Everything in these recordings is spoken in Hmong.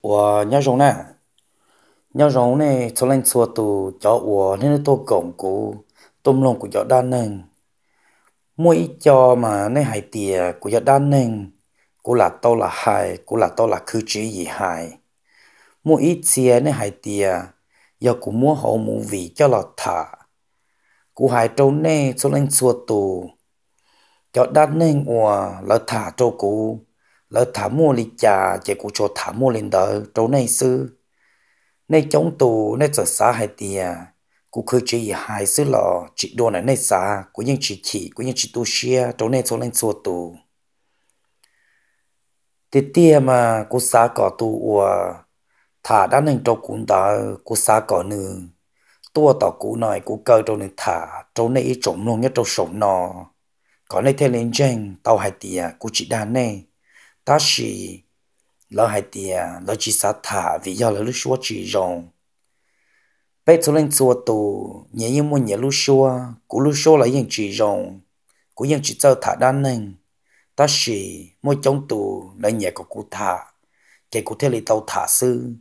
Uas nyob zoo na, nyob zoo nej txhua leej txhua tus cov uas nej tuaj koom kuv, tuaj mloog kuv cov dab neeg. Muaj ib co mas nej hais tias kuv cov dab neeg, kuv lam tau lam hais, kuv lam tau lam khwv tswv yim hais. Muaj ib txhia nej hais tias yog kuv muab hauv movie coj los tham. Kuv hais rau nej txhua leej txhua tus, cov dab neeg uas lawv tham rau kuv, lawv tham muaj li cas ces kuv tsuas tham muaj li ntawd rau nej xwb. Nej coob tus nej txawm xav hais tias kuv khwv tswv yim hais xwb los tsis dua na, nej xav, kuv yeej tsis chim, kuv yeej tsis tu siab rau nej txhua leej txhua tus. Tiag tiag mas kuv xav kom tus uas tham dab neeg rau kuv ntawd, kuv xav kom nws tuaj tom kuv no es kuv kaw rau nws tham rau nej ib tsoom mloog nyob rau saum no, kom nej thiaj li ntseeg tau hais tias kuv tsis dag nej. Tab sis lawv hais tias lawv tsis xav tham vim yog lawv lub suab tsis zoo. Peb txhua leej txhua tus nyias yeej muaj nyias lub suab, kuv lub suab los yeej tsis zoo, kuv yeej tsis txawj tham dab neeg. Tab sis muaj coob tus lawv nyiam kom kuv tham, ces kuv thiaj li tau tham xwb.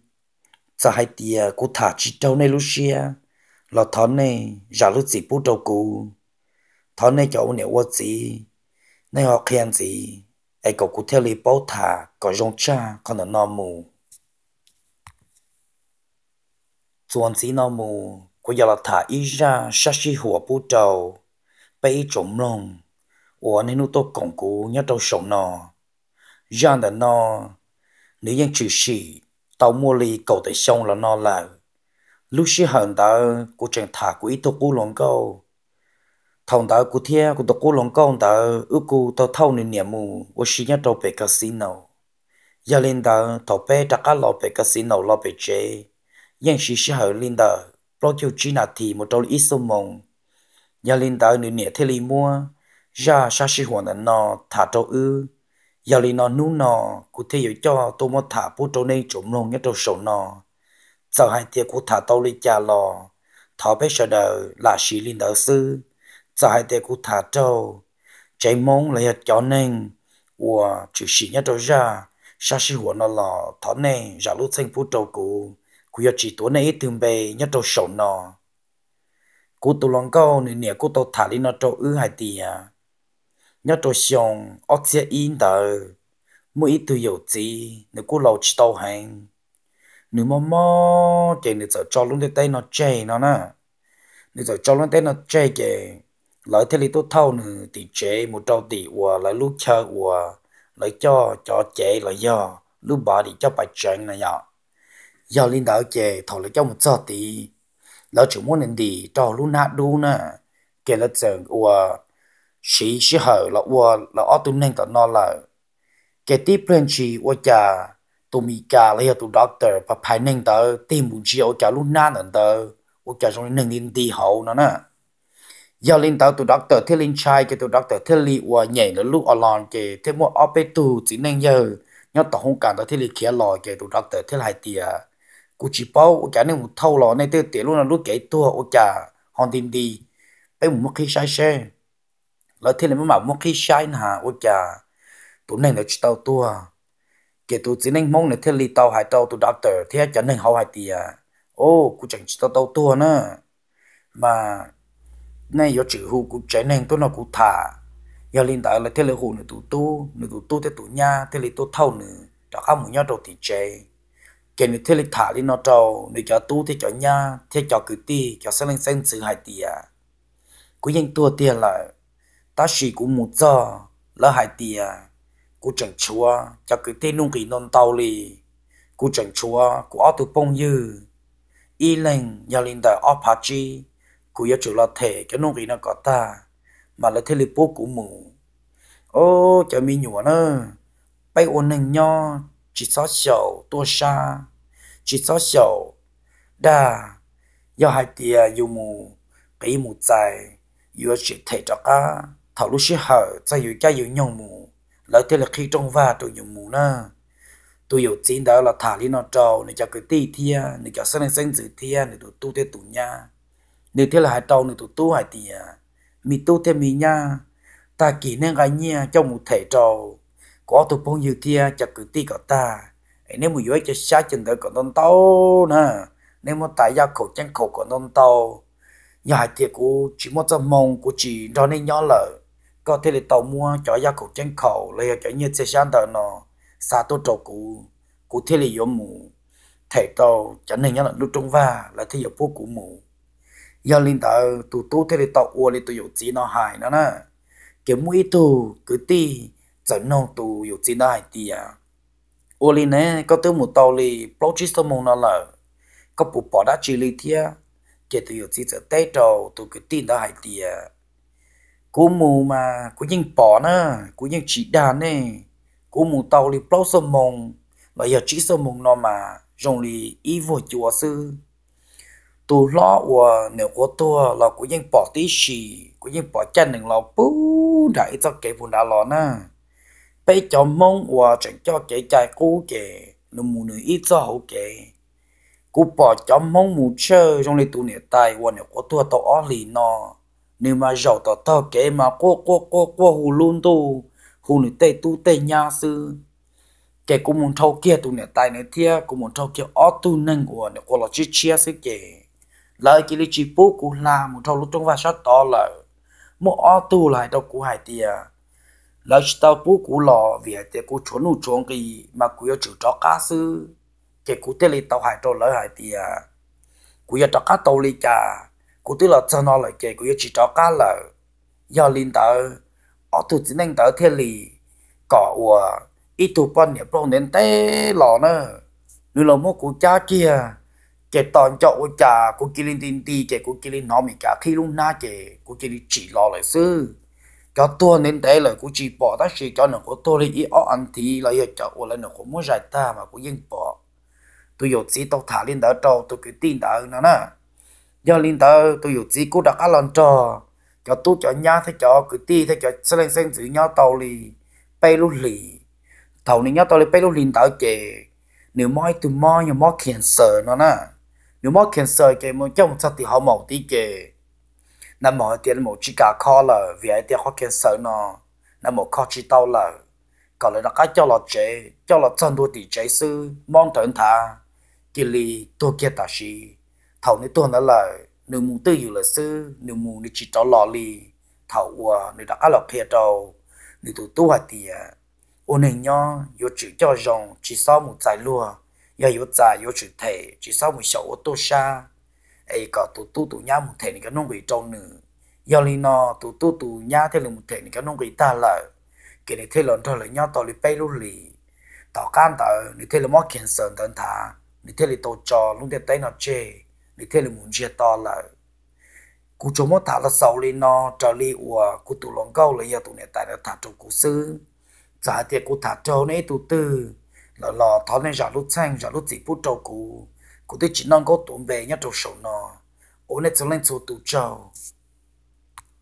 Txawm hais tias kuv tham tsis raug nej lub siab los thov nej zam lub txim pub rau kuv. Thov nej cov ua niam ua txiv, nej ho qhia ntxiv es kom kuv thiaj li paub tham kom zoo tshaj qhov ntawm no mus. Txuas ntxiv no mus kuv yuav los tham ib zaj sab sij huam pub rau peb ib tsoom mloog uas niaj hnub tuaj koom kuv nyob rau saum no. Zaj ntawm no nws yeej tshwm sim tau muaj li kaum tawm xyoo los no lawm. Lub sij hawm ntawd kuv tseem tham kuv ib tug qub hluas nkauj. Thaum ntawd kuv thiab kuv tus qub hluas nkauj ntawd wb kuj tau thauj nws niam mus ua si nyob rau pem casino. Yog li ntawd thaum peb rov qab los pem casino los pem tsev, yeej siv sij hawm li ntawm plaub caug tsib nas this mus rau li ib xuab moos. Yog li ntawd nws niam thiaj li muab zaj sab sij huam ntawm no tham rau wb. Yog li no hnub no kuv thiaj yuav coj tuaj muab tham pub rau nej tsoom mloog nyob rau saum no. Txawm hais tias kuv tham tau li cas los thov peb sawv daws lam siv li ntawd xwb. Txawm hais tias kuv tham raug tsev Hmoob los yog cov neeg uas tshwm sim nyob rau zaj sab sij huam no los thov nej zam lub txim pub rau kuv, kuv yuav tsis tuav nej ib tug npe nyob rau saum no. Kuv tus hluas nkauj nws niam kuj tau tham li no rau wb hais tias, nyob rau xyoo ob txhiab ib ntawd, muaj ib tug yawm txiv nws kuj laus tsis tau heev, nws mob mob ces nws txawm tso lub ntiaj teb no tseg no na. Nws txawm tso lub ntiaj teb no tseg ces lawv thiaj li tuaj thauj nws tim tsev mus rau tim uas lawv lub chaw uas lawv coj cov cev los yog lub body coj pais tseev na yom. Yog li ntawd ces thaum lawv coj mus txog tid, lawv tseem muab nws ntim rau lub hnab dub na, ces lawv txawm ua siv sij hawm los ua lawv ob tug neeg tom no lawm. Ces tib pliag ntshis ua cas tus Mis Kas los yog tus doctor phais phais neeg ntawd tig mus ntsia ua cas lub hnab ntawm ntawd ua cas zoo li neeg nti nti hauv no na. Yog li ntawd tus doctor thiaj li ntshai ces tus doctor thiaj li ua nyem lawv lub alarm ces thiaj muaj ob peb tug txiv neej yawg nyob tom hoob kas ntawd thiaj li khiav los ces tus doctor thiaj li hais tias, kuv tsis paub ua cas nej mus thauj los nej twb tias lub no lub kev tuag ua cas ho nti nti, peb mus muab qhib saib seb. Lawv thiaj li maj mam muab qhib saib na ua cas tus neeg ntawd tsis tau tuag. Ces tus txiv neej Hmoob nws thiaj li tau hais rau tus doctor thiab cov neeg hauv hais tias, o, kuv tseem tsis tau tau tuag na, mas nej yuav tsum hu kuv tsev neeg tuaj nrog kuv tham. Yog li ntawd lawv thiaj li hu nws tus tub, nws tus tub thiab tus nyab thiaj li tuaj thauj nws rov qab mus nyob rau tim tsev. Ces nws thiaj li tham li no rau nws cov tub thiab cov nyab thiab cov kwv tij cov xeeb leej xeeb ntxwv hais tias, kuv yeej tuag tiag lawm, tab sis kuv mus txog lawv hais tias kuv tseem tshuav cov kwv tij nuj nqis ntau ntau li, kuv tseem tshuav kuv ob tug phooj ywg ib leeg yog li ntawm ob phav tsib, kuv yuav tsum los them cov nuj nqis no kom tag, mas lawv thiaj li pub kuv mus. O, cov me nyuam na, peb ua neeg nyob tsis txhob xyaum tuaj sab, tsis txhob xyaum dag. Yog hais tias yus mus qiv mus txais, yuav tsis them rov qab. Thaum lub sij hawm txog yus caij yus nyoog mus, lawv thiaj li qhib rooj vag rau yus mus na. Tus yawm txiv ntawd los tham li no rau nws cov kwv tij thiab nws cov xeeb leej xeeb ntxwv thiab nws tus tub thiab tus nyab. Nws thiaj li hais rau nws tus tub hais tias, me tub thiab me nyab, tag kis nej nqa nyiaj coj mus them rau kuv ob tug phooj ywg thiab cov kwv tij kom tag, es nej mus yuav ib co xyab cov ntawd kom ntau ntau na, nej muab tas yaj khaum ceeb khaum kom ntau ntau. Yog hais tias kuv tsis muaj txoj hmoo, kuv tsis nrog nej nyob lawm, koj thiaj li tau muab cov yaj khaum ceeb khaum los yog cov nyiaj txiag xyab ntawv no xa tuaj rau kuv, kuv thiaj li yuav mus them rau cov neeg nyob ntawm lub rooj vag, lawv thiaj yuav pub kuv mus. Yog li ntawd tus tub thiaj li tau ua li tus yawm txiv no hais no na. Ces muaj ib tug kwv tij txawm noog tus yawm txiv ntawd hais tias, ua li ne, koj twb mus tau li plaub tsib xuab moos no lawm, koj puas pom dab tsi li thiab? Ces tus yawm txiv txawm teb rau tus kwv tij ntawd hais tias, kuv mus mas kuv yeej pom na, kuv yeej tsis dag nej. Kuv mus tau li plaub xuab moos los yog tsib xuab moos no mas zoo li ib vuag cua xwb. Tus hlob uas nyuam qhuav tuag los kuv yeej pom tib si, kuv yeej pom caij nees los puag nram ib txoj kev puag nrad los na. Peb cov Hmoob uas tseem coj kev cai qub ces nws mus nws ib txoj hauv kev. Kuv pom cov Hmoob mus tshawj zoo li tus niam tais uas nyuam qhuav tuag tau ob hlis no, nws mas zaum tom taug kev mas quaj quaj quaj quaj hu lub ntuj, hu nws tej tub tej nyab xwb. Ces kuv mus nrhau kiag tus niam tais ntawd thiab kuv mus nrhau kiag ob tug neeg uas nyuam qhuav los tshiab tshiab xwb ces lawv cia li tsis pub kuv hla mus rau lub rooj vag sab tod lawm. Muaj ob tug los hais rau kuv hais tias lawv tsis tau pub kuv los vim hais tias kuv tshuav nuj tshuav nqi, mas kuv yuav tsum rov qab xwb. Ces kuv thiaj li tau hais rau lawv hais tias kuv yuav rov qab tau li cas, kuv twb los txog no lawm ces kuv yuav tsis rov qab lawm. Yog li ntawd, ob tug txiv neej ntawd thiaj li kom uas ib tug poj niam plaub ntev ntev los na, nws los muab kuv cab kiag, ces tos nco ua cas kuv cia li nti nti ces kuv cia li hnov mis kav qhib lub hnab ces kuv cia li tsim los lawm xwb. Cov tuag ntev ntev lawm kuv tsis pom, tab sis cov nyuam qhuav tuag li ib ob as thiv los yog cov uas lawv nyuam qhuav muab zais tag mas kuv yeej pom. Tus yawm txiv tau tham li ntawd rau tus kwv tij ntawd no na. Yog li ntawd tus yawm txiv kuj rov qab los nrog cov tub cov nyab thiab cov kwv tij thiab cov xeeb leej xeeb ntxwv nyob tau li peb lub hlis. Thaum nws nyob tau li peb lub hlis ntawd ces nws mob ib tug mob yog mob cancer no na. Nws mob cancer ces mus coj mus txog tim hauv maum tid ces nais maum hais tias nais maum tsis kam kho lawm vim hais tias qhov cancer no nais maum kho tsis tau lawm, kom lawv rov qab coj los tsev, coj los txog ntua tim tsev xwb mob nrawv nthav, cia li tuag kiag tam sim. Thaum nws tuag ntawd lawm nws mus twj ywm lawm xwb, nws mus nws tsis rov los li. Thaum uas nws rov qab los qhia rau nws tus tub hais tias ua neeg nyob yuav tsum coj zoo, tsis txhob mus txais luag, yog yuav txais yuav tsum them, tsis txhob mus xyaum ua tuaj sab, es kom tus tub tus nyab mus them nws cov nuj nqis rau nws. Yog li no tus tub tus nyab thiaj li mus them nws cov nuj nqis tag lawm, ces nws thiaj los nrog lawv nyob tau li peb lub hlis. Tom qab ntawd nws thiaj li mob cancer ntawd nthav, nws thiaj li tau tso lub ntiaj teb no tseg, nws thiaj li mus ntsiag to lawm. Kuv tsuas muab tham los xaus li no, raws li uas kuv tus hluas nkauj los yog tus niam tais ntawd tham rau kuv xwb. Txawm hais tias kuv tham raug nej ib tug twg lawm los thov nej zam lub txheej zam lub txim pub rau kuv. Kuv twb tsis noj nkauj tuav npe nyob rau saum no. Ua nej txhua leej txhua tus tsaug.